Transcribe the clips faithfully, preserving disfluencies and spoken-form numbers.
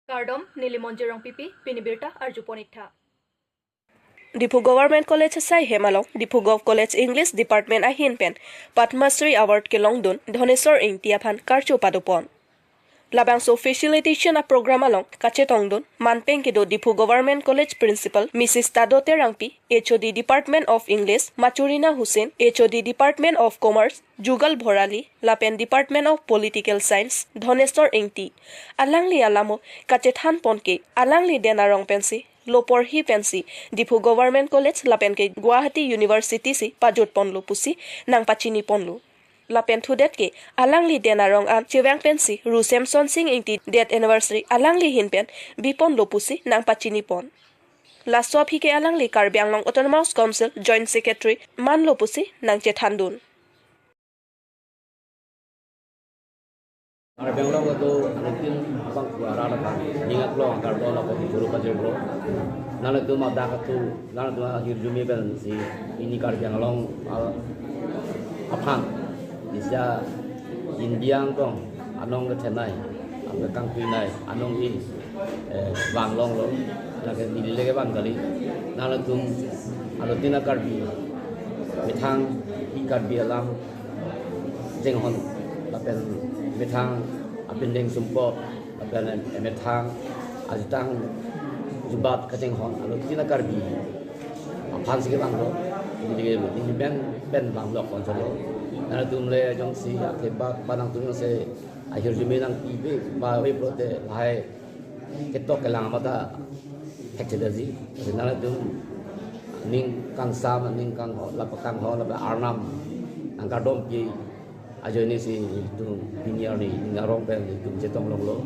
Kardom, neli Monjir Rongpipi, pini birta arjupon iktha. Diphu Government College asai hem along Diphu Gov College English Department ahin pen Padma Shri Award kelongdun Dhoneswar Ingti aphan karcho padopon. Labangso facilitation a program along kachetongdun manpeng kedo Diphu Government College Principal Mrs Tado Terangpi, H O D Department of English Machurina Hussain, H O D Department of Commerce Jugal Bhorali lapen Department of Political Science Dhoneswar Ingti. Alangli alamo kachethanpon ke alangli den arong pensi lo porhi pensi Diphu Government College lapen ke Guwahati University si pajutponlo pusi nangpachiniponlo. Lapen thudet ke alangli den arong an chevang pensi Ru Semson Sing Ingti death anniversary alangli ahin pen biponlo pusi nangpachinipon. Laso aphi ke alangli Karbi Anglong Autonomous Council Joint Secretary manlo pusi nangchethandun. Karbi Anglong itu rutin abang kuara apa, ingat lo, angkar lo, lapo guru pajir lo. Nana itu mada katu, nana itu hirjumi pensi ini Karbi Anglong, ah, aphan bisa India angkong anong kethenei, apa kangpinei, anong i, eh, bang longlo, lake neli lake bang kali, nana itu alutina Karbi, methang i Karbi alam, jenghon, lapen methang apindeng sumpot, lapen methang ajutang jubat kajenghon alutina Karbi aphan si kevanglo. Jadi, ini pen, pen vanglo konsolo. Nana atum le jongsi akhebak panang atum jongsi ahirjume nangpipe, ba we pulote lahai ketok kelang mata hekchedaji. Nana atum ning kangsam, ning kang, lapa kanghon, lapa arnam nangkardompi ajoine si itum pini arni ning arong pen itum chetong longlo.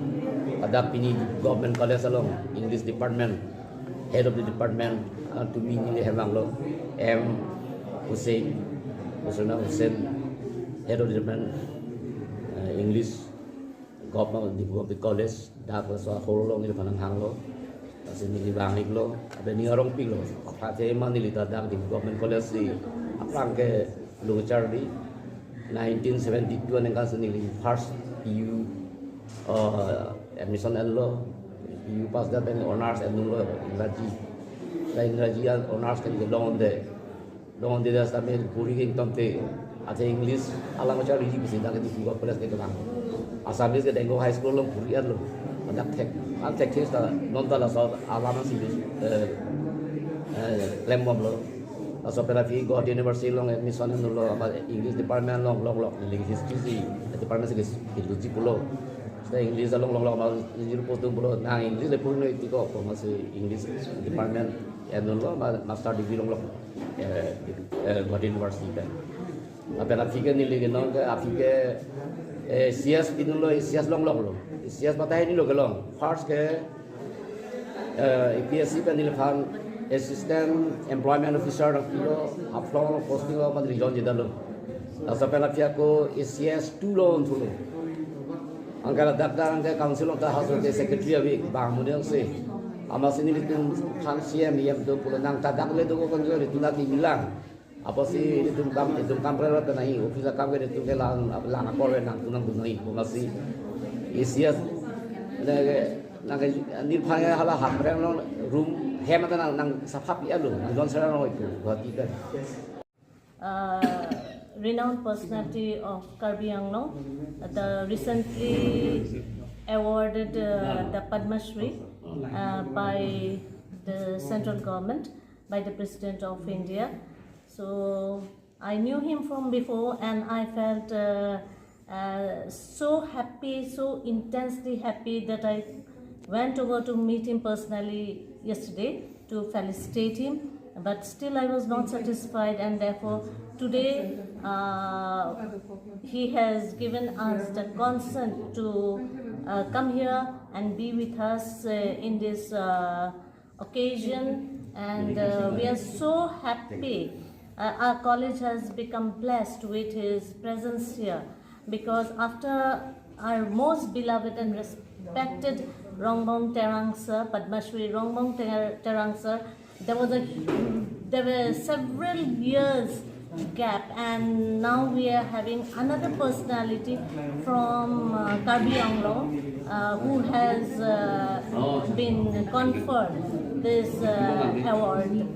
Ladak pini Government College along English Department, Head of the Department, ah, tumi neli hem vanglo, M Hussain, Hussain, Hussain, Head of the Department, eh, English, Government, Diphu Government College, dak laso ahor along neliphan nanghanglo. Lasi neli vang-iklo, lapen ning arongpiklo. Pathe ma neli ta dak Diphu Government College si aphrang kelong charli. Nineteen seventy-two aningkan si neli first P U, uh, admission enlo. P U pass det pen honours enlo, Ingraji. La Ingraji an honours ke long-onde. Long-onde das ta me puri ke ington te. Athe English alam charli ji pusi dak Diphu Government College kelang. Assamese ke Dengkok High School along puri-etlo. Dak thek, an thek thek ta non ta laso alam si, eh, eh, klembomlo. Laso pen aphi Guwahati University along admission enlo, ama English department along longlok, neli history si department si ke, ke luji pulo. Sa English along longlok, ama jir postum pulo, nang English le purno itiko, ko masi English department enlo, ma-, master degree longlok, eh, eh, Guwahati University pen. Lapen aphi ke neli ke non ke, aphi ke, eh, C S pinlo, C S longloklo. C S pathe neli kelong. First ke, eh, A P S C pen neliphan Assistant Employment Officer nangpilo, Haflong along posting lo, man resign jedetlo. Laso pen aphi ako A C S two along thulo. Anke ladak dak anke council along ta haso ke secretary ave, bang amonit si. Amatsi nelitumphan C M, E M do pulo, nang ta dak le do ko konjo, nelitum lake kelang. Apotsi nelitum kam, nelitum kam prero pen ahi, office akam ke nelitum ke lang, lang apor ke nangtum nangdun noi, ko masi. A C S, nang ke, nang ke, neliphan ke hala Hamren along room, hem ata nang, nang sapha pi-etlo, nang don sera noi ko, Guwahati pen. Uh, renowned personality of Karbi Anglong, the recently awarded, uh, the Padma Shri, uh, by the central government, by the President of India. So I knew him from before, and I felt, uh, uh, so happy, so intensely happy that I went over to meet him personally yesterday to felicitate him. But still, I was not satisfied, and therefore, today, uh, he has given us the consent to, uh, come here and be with us, uh, in this, uh, occasion, and, uh, we are so happy. Uh, our college has become blessed with his presence here, because after our most beloved and respected Rongbong Terang sir, Padma Shri Rongbong Ter-, Terang sir, there was a, there were several years gap, and now we are having another personality from uh, Karbi Anglong uh, who has uh, been conferred this uh, award.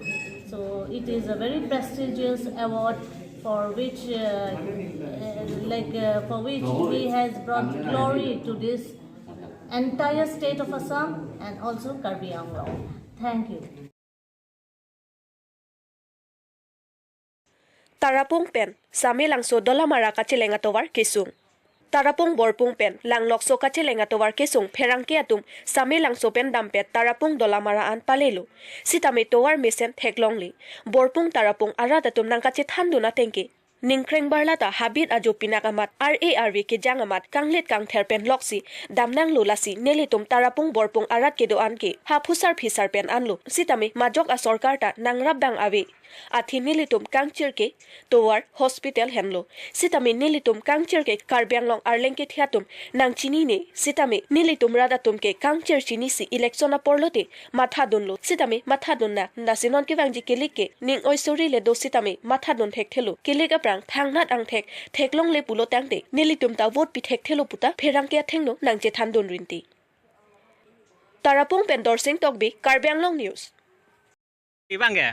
So it is a very prestigious award for which, uh, uh, like, uh, for which he has brought glory to this entire state of Assam and also Karbi Anglong. Thank you. Tarapung pen Samelangso Dolamara kacheleng atovar kesung. Tarapung Borpung pen Langlokso kacheleng atovar kesung pherangke atum Samelangso pen dampet Tarapung Dolamara an palelo. Sitame tovar mesen theklongle. Borpung Tarapung arat atum nangkachethandun atengke ningkreng barlata habit ajo pinak amat, ar-e arve kejang amat, kanglit kangther pen loksi damnanglo, lasi nelitum Tarapung Borpung arat kedo-an ke ha phusar phisar pen anlo. Sitame majok asorkar ta nangrap bang ave. Athe nelitum kangchir ke tovar, hospital henlo. Sitame nelitum kangchir ke Karbi Anglong arleng kethe atum nangchinine. Sitame nelitum rat atum ke kangchir chinisi election apor lote mathadunlo. Sitame mathadun na, lasi non kevangji kilik ke ning oi suri le do, sitame mathadun thekthelo. Kilik aphrang thangnat angthek theklongle pulo tangte nelitum ta vote pi thekthelo puta pherangke athengno nangchethandun rinti. Tarapung pen Dorsing Tokbi, Karbi Anglong News. Ibang ke?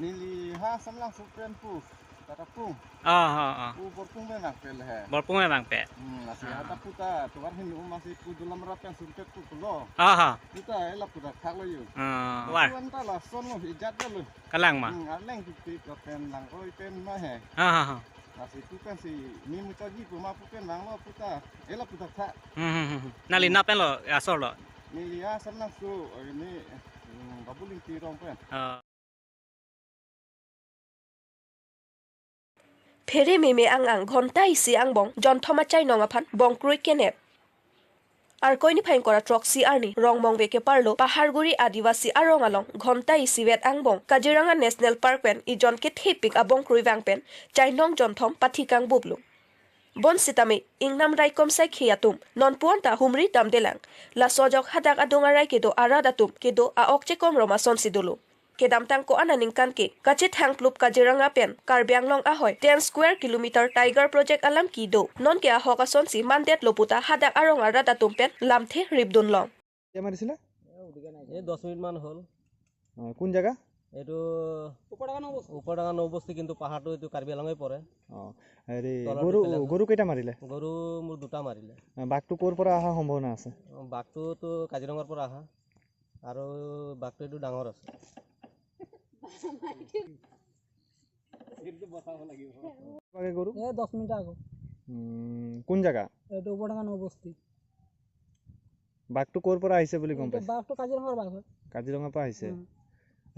Neli ha Samelangso pen pu, Tarapung. Oh, oh, oh. Pu Borpung pen nangpel he. Borpung pen nangpel. Hmm, lasi, ah, ha ta pu ta tovar hin um asi pu Dolamara pen sumpet pu pulo. Oh, oh. Pu ta ela pu ta thaklo yo. Oh. Pu anta lasonlo, ijat lo. Kalang ma? Hmm, arleng kiti ko pen lang oi pen ma he. Oh, oh, oh. Lasi pu pen si mi muchaji pu ma pu pen nanglo pu ta. Ela pu ta thak. Hmm, hmm, hmm, hmm. Nangli, hmm, na pen lo, asor lo? Neli ha Samelangso, ini, hmm, Babu Lingti rong pen. Oh. Phere meme ang ang ghonta isi angbong jonthom achainong aphan bongkrui kenep. Arkoi niphai ingkoi ra throksi arni Rongmongve keparlo Paharguri Adivasi arong along ghonta isivet angbong Kaziranga National Park pen ejon kethepik abongkrui vang pen chainong jonthom pathi kangbuplo. Bonsitame ingnam raikom saikhi atum nonpu anta humri damdelang. Laso ajok hadak adung arai kedo arat atum kedo a-ok chekom rom asonsi dolo. Kedamtang ko-an aningkan ke kachethangplup Kaziranga pen Karbi Anglong ahoi ten square kilometer Tiger Project alam kedo. Non ke ahok asonsi mandetlo puta hadak arong arat atum pen lamthe ripdunlong. কেতিয়া মাৰিছিলে? এই দহ মিনিটমান হ'ল। অ, কোন জেগা? এইটো ওপৰডাঙৰ নবস্তি। ওপৰডাঙৰ নবস্তি, কিন্তু পাহাৰটো এইটো কাৰ্বি আংলঙে পৰে। অ, হেৰি, তলত গৰু, দুফালে আছে। গৰু কেইটা মাৰিলে? গৰু মোৰ দুটা মাৰিলে। অ, বাঘটো ক'ৰ পৰা অহা সম্ভাৱনা আছে? অ, বাঘটোতো কাজিৰঙাৰ পৰা অহা। আৰু বাঘটো এইটো ডাঙৰ আছে। বাঘে গৰু? এই দহ মিনিট আগত। উম, কোন জেগা? এইটো ওপৰডাঙৰ নবস্তি। বাঘটো ক'ৰ পৰা আহিছে বুলি গম এইটো পাইছে? বাঘটো কাজিৰঙাৰ বাঘ হয়। কাজিৰঙাৰ পৰা আহিছে। উম।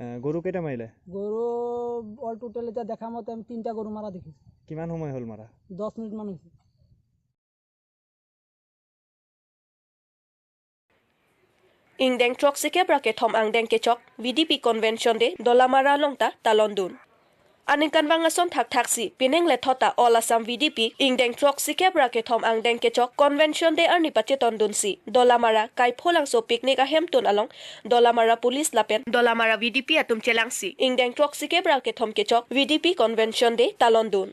এ, গৰু কেইটা মাৰিলে? গৰু অল টোটেল এতিয়া দেখা মতে আমি তিনিটা গৰু মাৰা দেখিছোঁ। কিমান সময় হ'ল মাৰা? দহ মিনিটমান হৈছে। Ingdeng throksi kep ra kethom angdeng kechok V D P Convention Day Dolamara along ta talondun. Aningkanvang ason thakthaksi pining lethot ta All Assam V D P ingdeng throksi kep ra kethom angdeng kechok Convention Day arni pachetondunsi Dolamara Kaipholangso picnic ahemtun along Dolamara Police lapen Dolamara V D P atum chelangsi ingdeng throksi kep ra kethom kechok V D P Convention Day talondun.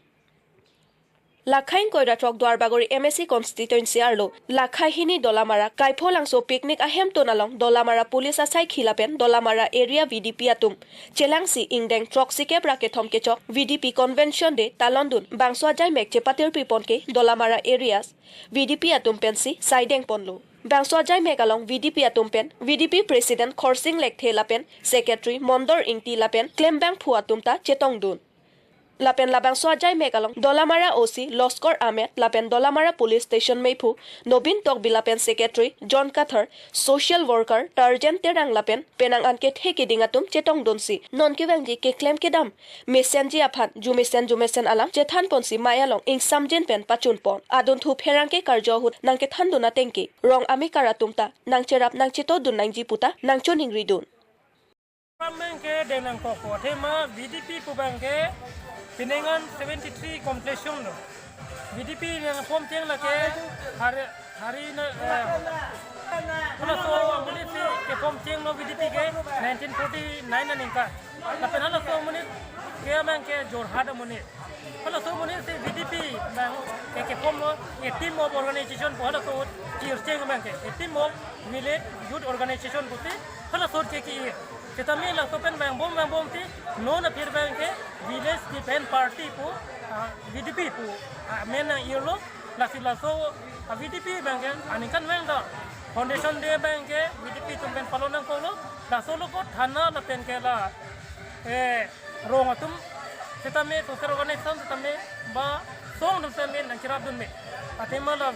Lakhai ingkoi ra throk Duarbagori M A C constituency arlo Lakhai hini Dolamara Kaipholangso picnic ahemtun along Dolamara Police asaikhi lapen Dolamara area V D P atum chelangsi ingdeng throksi kep ra kethom kechok V D P Convention Day talondun bangso ajaimek chepatirpipon ke Dolamara areas V D P atum pensi saidengponlo. Bangso ajaimek along V D P atum pen V D P President Khorsing Lekthe lapen Secretary Mondor Ingti lapen klembangphu atum ta chetongdun. Lapen labangso ajaimek along Dolamara O C Loskor Ahmed lapen Dolamara Police Station meiphu Nobin Tokbi lapen Secretary John Kathar, Social Worker Tarjan Terang lapen penang an kethe keding atum chetongdunsi non kevangji keklem kedam mesenji aphan jumesen jumesen alam chethanponsi mei along ingsamjin pen pachunpon. Adunthu pherangke karjo ahut nangkethandun atengke rong amekar atum ta nangcherap nangchetodun nangji puta nangchoningridun. Abang ke deng nangkokpo, athema V D P pu abang ke pining an seventy three completion lo. V D P nangpom cheng lake hari, hari na, eh, halaso amonit si kepom chenglo V D P ke nineteen forty nine aningkan. Lapen halaso amonit ke abang ke Jorhat amonit. Halaso amonit si V D P abang ke keform lo, a team of organization pu halaso chircheng abang ke, a team of village youth organization pusi halaso ke ke-ir. Sitame laso pen vangbom vangbom si non aphi abang ke Village Defense Party pu, ah, V D P pu, ah, amen nang-irlo. Lasi laso, ah, V D P abang ke aningkanvang ta Foundation Day abang ke V D P atum pen palon nangkoklo. Laso lo ko thana lapen ke la, eh, rong atum sitame social organization sitame ba song atum sitame nangcherapdun me. Athema la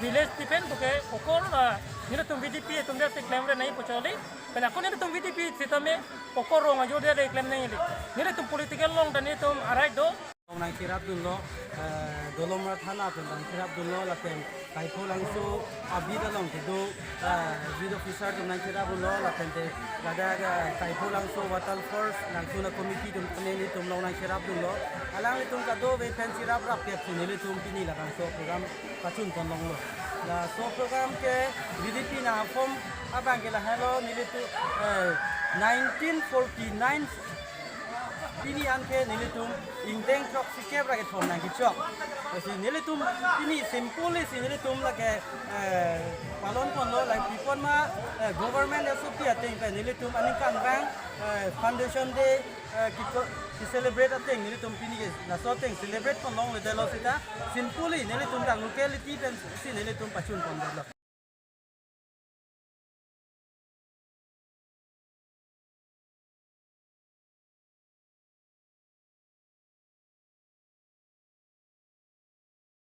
Village Defense pu ke okor la nelitum V D P atum det si klemre nangji pu choli. Pen ako nelitum V D P sitame okor rong ajo det klem nangji. Nelitum political along ta nelitum a-right do. Nangcherapdunlo, eh, Dolamara thana pen nangcherapdunlo, lapen Kaiphulangso a-beat along kedo, eh, beat officer atum nangcherapdunlo, lapen te ladak, eh, Kaiphulangso Water Force nangsun a-committee atum nelitum along nangcherapdunlo. Alanglitum kadokave pen cheraprap kep si nelitum pini labangso program pachun ponlonglo. Laso program ke V D P nang-form abang ke lahelo, nelitum, eh, nineteen forty-nine pini anke nelitum ingdeng throksi kep ra kethom nangkechok. Lasi nelitum pini simple si nelitum lake, eh, palon ponlo, lake pi apot ma, eh, government S O P ateng pen nelitum aningkanvang, eh, Foundation Day, eh, kiko, ki-celebrate ateng nelitum pini ke laso ateng celebrate ponlongledetlo seta simple nelitum ta locality pen si nelitum pachun pondetlo.